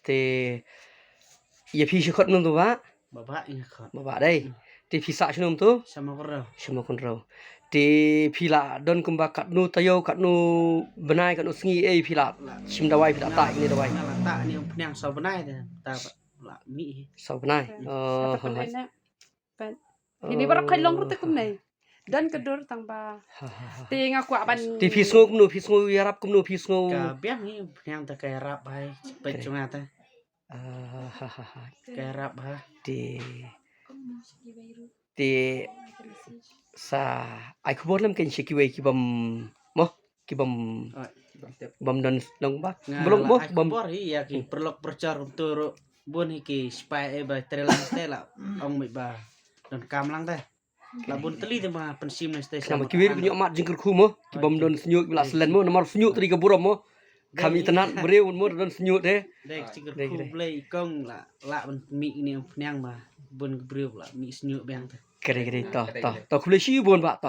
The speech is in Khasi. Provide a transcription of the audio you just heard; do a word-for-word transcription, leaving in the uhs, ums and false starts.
Te ïa phi shu khot mynno to, Bah? Bah Bah ïa khot. Bah Bah dei. Hmm. Te phi sah shano mynno to? Sha Mawkynrew. Sha Mawkynrew. Te phi la don kumba katno taïew, katno bnai, katno sngi ei phi la shim dawai, phi la tah ïa kine dawai? Nga la tah ïa une u phniang saw bnai te. Ta la mih hi. Saw bnai. Hmm. Oh, ha, ha. Pat. Ini baroh ka long ruh te kumne. Don ka dur tang ba. Ha, ha, ha. Te nga kwah ban. Te phi sngew kumno, phi sngew ïarap kumno, phi sngew. Ka biang hi, biang te ka ïarap bha, peit jong nga te. Ah, ha, ha, ha. Ka ïarap bha. Te. Te. Sa ai khubor lem kein sha kiwei ki bym mo. Ki bym, ah, bym don long ba. Nga bym long la mo, ai bym khubor hi ïa ki, hmm, paralok parajor kumto ruh. Bun hi ki spy eh ba trei lang te la ong mih ba don kam lang te. La bun tylli te ba pynshim ne te. Namar ki wei ruh ki ñiuh mat jingkyrkhu mo, ki bym don shñiuh ki la slen mo, namar shñiuh te dei ka burom mo. Kham itynnad briew mo don shñiuh te. Dei ka jingkyrkhu Blei i kong la, la ban mih ine u phniang ba bun ki briew la mih shñiuh biang te. Kare kare to, to, to khublei shibun Bah to.